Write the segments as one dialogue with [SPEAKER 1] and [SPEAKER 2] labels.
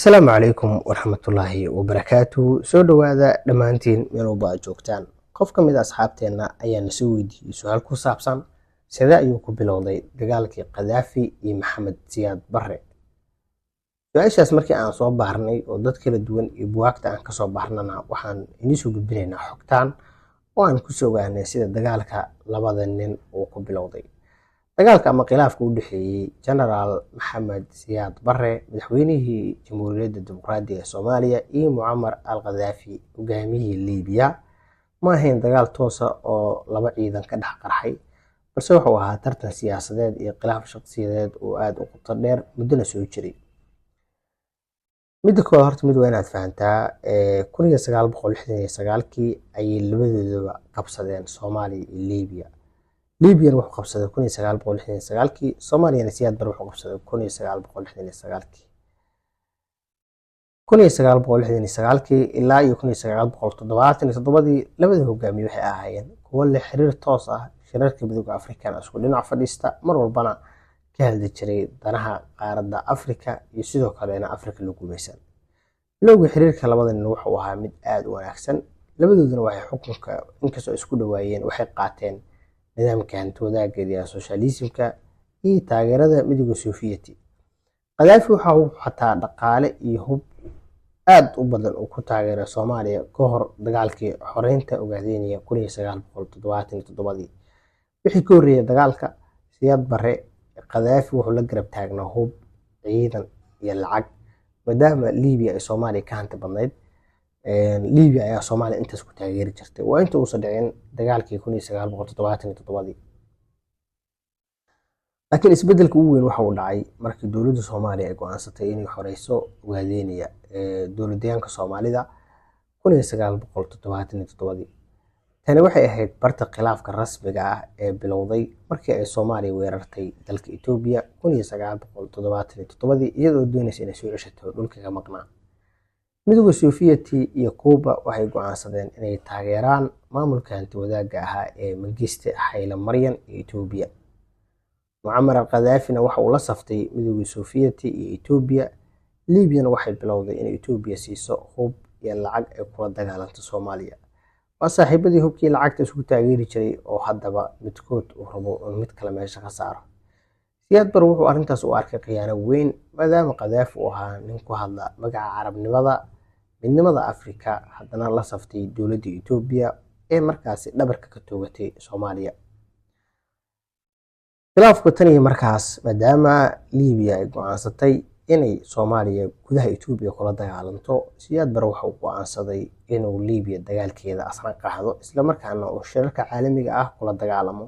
[SPEAKER 1] Asalaamu calaykum waraxmatullaahi wabarakaatu. Soo dhowaada dhammaantiin meel walba aad joogtaan. Qof ka mid a asxaabteenna ayaa na soo weydiiyey su-aal ku saabsan sidee ayuu ku bilowday dagaalkii Khadaafi iyo Maxamed Siyaad Barre. Su-aashaas markii aan soo baarnay oo dad kala duwan iyo buwaagta aan kasoo baarnana, waxaan idiin soo gudbinaynaa xogtaan oo aan kusoo ogaanay sida dagaalka labada nin uu ku bilowday. Dagaalka ama khilaafka u dhexeeyey Genaraal Maxamed Siyaad Barre, madaxweynihii Jamhuuriyadda Dimuqraadiga ee Soomaaliya, iyo Mucamar al Khadaafi, hogaamiyihii Liibiya, ma ahayn dagaal toosa oo laba ciidan ka dhex qarxay, balse wuxuu ahaa tartan siyaasadeed iyo khilaaf shaqsiyadeed oo aada u qoto dheer, muddona soo jiray. Midda koowaad horta mid waa inaad fahantaa: 1969-kii ayay labadoodaba qabsadeen Soomaaliya iyo Liibiya. Liibiyana wuxuu qabsaday 1969-kii, Soomaaliyana Siyaad Barre wuxuu qabsaday 1969-kii. 1969-kii ilaa iyo 1977-dii labada hogaamiye waxay ahaayeen kuwo leh xiriir toos ah, shirarka Midowga Afrikana isku dhinac fadhiista, mar walbana ka hadli jiray danaha qaaradda Afrika iyo sidoo kalena Afrika la gumaysan. Bilowga xiriirka labada nin wuxuu ahaa mid aada u wanaagsan. Labadooduna waxay xukunka, inkastoo isku dhawaayeen, waxay qaateen nidaamka hanti wadaagga iyo socialismka iyo taageerada Midowga Sofiyeeti. Khadaafi waxa uu xataa dhaqaale iyo hub aada u badan uu ku taageeray Soomaaliya ka hor dagaalkii xoreynta Ogaadeniya 1977-dii. Wixii ka horreeyay dagaalka Siyaad Barre, Khadaafi wuxuu la garab taagnaa hub, ciidan iyo lacag. Maadaama Liibiya ay Soomaaliya ka hanti badnayd, Liibiya ayaa Soomaaliya intaas ku taageeri jirtay. Waa inta uusan dhicin dagaalkii 1977-dii. Laakiin isbeddelka ugu weyn waxa uu dhacay markii dowladda Soomaaliya ay go'aansatay inay xoreyso Ogaadeniya, dowlad deegaanka Soomaalida, 1977-dii. Tani waxay ahayd barta khilaafka rasmiga ah ee bilowday markii ay Soomaaliya weerartay dalka Itoobiya 1977-dii, iyadoo doonaysa inay soo ceshato dhulka ka maqnaa. Midowga Sofiyeeti iyo Cuba waxay go'aansadeen inay taageeraan maamulka hanti wadaagga ahaa ee Mangiste Haile Mariam iyo Itoobiya. Mucamar al Khadaafina waxa uu la saftay Midowga Sofiyeeti iyo Itoobiya. Liibiyana waxay bilowday inay Itoobiya siiso hub iyo lacag ay kula dagaalanto Soomaaliya. Waa saaxiibadii hubkii lacagta isku taageeri jiray oo haddaba midkood uu rabo in mid kale meesha ka saaro. Siyaad Barre wuxuu arrintaas u arkay khiyaano weyn, maadaama Khadaafi uu ahaa nin ku hadla magaca carabnimada, midnimada Afrika, haddana la saftay dowladda Itoobiya ee markaasi dhabarka ka toogatay Soomaaliya. Khilaafku tan iyo markaas, maadaama Liibiya ay go'aansatay inay Soomaaliya gudaha Itoobiya kula dagaalanto, Siyaad Barre waxa uu go'aansaday inuu Liibiya dagaalkeeda asna qaado, islamarkaana uu shirarka caalamiga ah kula dagaalamo.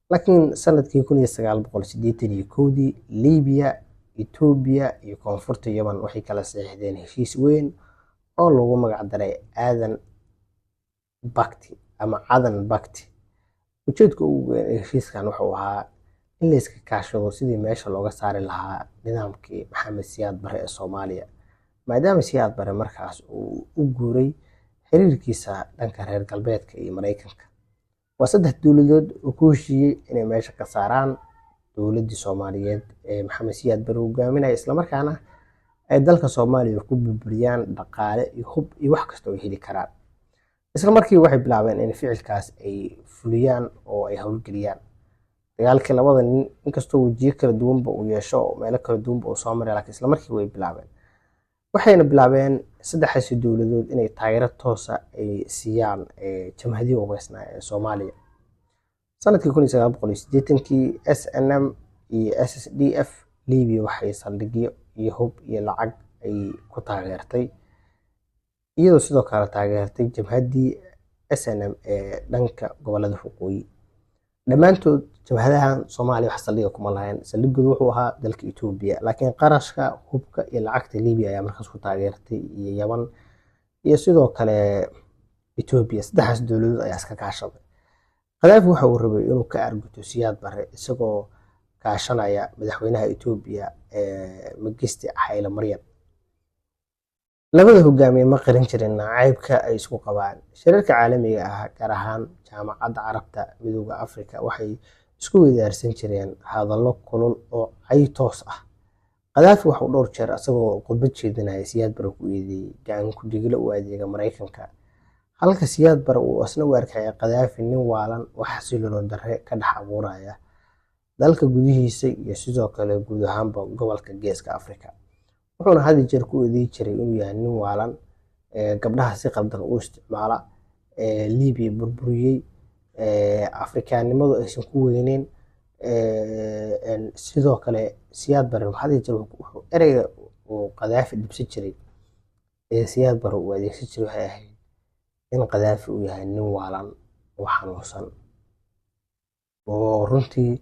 [SPEAKER 1] Laakiin sanadkii 1981-dii Liibiya, Itoobiya iyo Koonfurta Yemen waxay kala saxiixdeen heshiis weyn oo lagu magac daray Aadan Pact ama Cadan Pact. Ujeedka ugu weyn ee heshiiskan wuxuu ahaa in la iska kaashado sidii meesha looga saari lahaa nidaamkii Maxamed Siyaad Barre ee Soomaaliya, maadaama Siyaad Barre markaas uu u guuray xiriirkiisa dhanka reer galbeedka iyo Mareykanka. Waa saddex dowladood oo ku heshiiyey inay meesha ka saaraan dowladdii Soomaaliyeed ee Maxamed Siyaad Barre hogaaminaya, islamarkaana ay dalka Soomaaliya ku burburiyaan dhaqaale iyo hub iyo wax kasta oo ay heli karaan. Isla markii waxay bilaabeen in ficilkaas ay fuliyaan oo ay howlgeliyaan. Dagaalkii labada nin, inkastoo wejiyo kala duwanba uu yeesho oo meelo kala duwanba uu soo maray, laakiin isla markii way bilaabeen. Waxayna bilaabeen saddexdaasi dowladood inay taageero toosa ay siiyaan jamhadihii hubeysnaa ee Soomaaliya. Sanadkii 1980-kii SNM iyo SSDF Liibiya waxay saldhigyo iyo hub iyo lacag ay ku taageertay, iyadoo sidoo kale taageertay jamhaddii SNM ee dhanka gobolada waqooyi. Dhammaantood jamhadahan Soomaaliya wax saldhiga kuma lahayn, saldhigoodu wuxuu ahaa dalka Itoobiya, laakiin qarashka hubka iyo lacagta Liibiya ayaa markaas ku taageertay, iyo Yaman iyo sidoo kale Itoobiya. Saddexdaas dowladood ayaa iska kaashaday. Khadaafi waxa uu rabay inuu ka aarguto Siyaad Barre isagoo kaashanaya madaxweynaha Itoobiya ee Mangiste Haile Mariam. Labada hogaamiye ma qarin jirin nacaybka ay isku qabaan. Shirarka caalamiga ah, gaar ahaan Jaamacadda Carabta, Midowga Afrika, waxay isku weydaarsan jireen hadallo kulul oo cay toos ah. Qadaafi waxa uu dhowr jeer asagoo khudbad jeedinaya Siyaad Barre ku eedeeyey gacan ku dhiigle u adeega Maraykanka, halka Siyaad Barre uu asna u arkayay Qadaafi nin waalan oo xasilooni darre ka dhex abuuraya dalka gudihiisa iyo sidoo kale guud ahaanba gobolka Geeska Afrika. Wuxuuna had iyo jeer ku eedeey jiray inuu yahay nin waalan, gabdhaha si qaldan u isticmaala, Liibiya burburiyey, Afrikaanimadu aysan ku weyneyn. Sidoo kale Siyaad Barre had iyo jeer wuxuu ereyga uu Qadaafi dhibsan jiray ee Siyaad Barre uu adeegsan jiray waxay ahayd in Qadaafi uu yahay nin waalan oo xanuunsan, oo runtii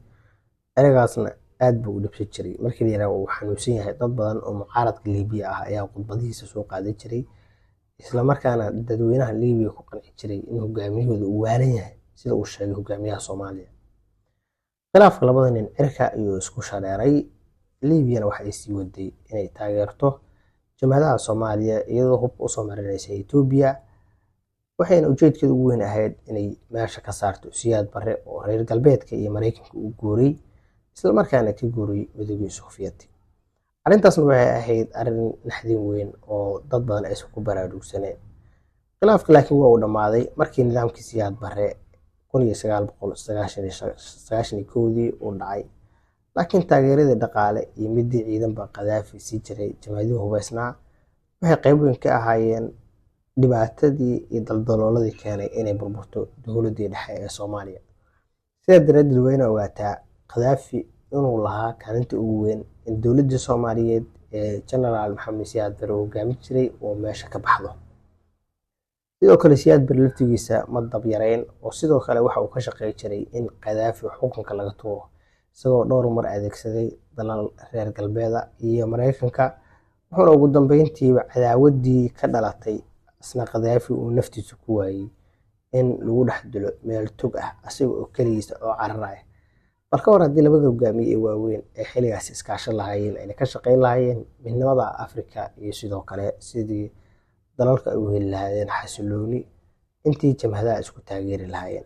[SPEAKER 1] ereygaasna aad buu u dhibsan jiray. Markii la yiraahdo uu xanuunsan yahay, dad badan oo mucaaradka Liibiya ah ayaa khudbadihiisa soo qaadan jiray, isla markaana dadweynaha Liibiya ku qanci jiray in hogaamiyahooda uu waalan yahay, sida uu sheegay hogaamiyaha Soomaaliya. Khilaafka labada nin cirka ayuu isku shareeray. Liibiyana waxa ay sii waday inay taageerto jamhadaha Soomaaliya iyadoo hubka usoo marinaysa Itoobiya, waxayna ujeedkeeda ugu weyn ahayd inay meesha ka saarto Siyaad Barre oo reer galbeedka iyo Maraykanka u guuray, isla markaana ka guuray Midoogii Sofiyeeti. Arrintaasna waxay ahayd arrin naxdin weyn oo dad badan aysan ku baraarugsaneen. Khilaafka laakiin waa uu dhammaaday markii nidaamkii Siyaad Barre 1991-dii uu dhacay, laakiin taageeradii dhaqaale iyo midii ciidanba Qadaafi sii jiray jamhadihii hubeysnaa waxay qayb weyn ka ahaayeen dhibaatadii iyo daldalooladii keenay inay burburto dowladdii dhexe ee Soomaaliya. Sidaa daraaddeed waa inay ogaataa Qadaafi inuu lahaa kaalinta ugu weyn in dowladdii Soomaaliyeed ee Genaraal Maxamed Siyaad Barre uu hogaamin jiray uu meesha ka baxdo. Sidoo kale Siyaad Barre laftigiisa ma dab yareyn, oo sidoo kale waxa uu ka shaqeyn jiray in Qadaafi xukunka laga tuuro, isagoo dhowr mar adeegsaday dalal reer galbeeda iyo Maraykanka, wuxuuna ugu dambeyntiiba cadaawaddii ka dhalatay isna Qadaafi uu naftiisa ku waayey in lagu dhex dilo meel tog ah asiga oo keligiisa oo cararaya. Bal ka war haddii labada hogaamiye ee waaweyn ee xilligaas iskaashan lahaayeen, ayna ka shaqeyn lahaayeen midnimada Afrika iyo sidoo kale sidii dalalka ay u heli lahaayeen xasilooni intii jamhadaha isku taageeri lahaayeen.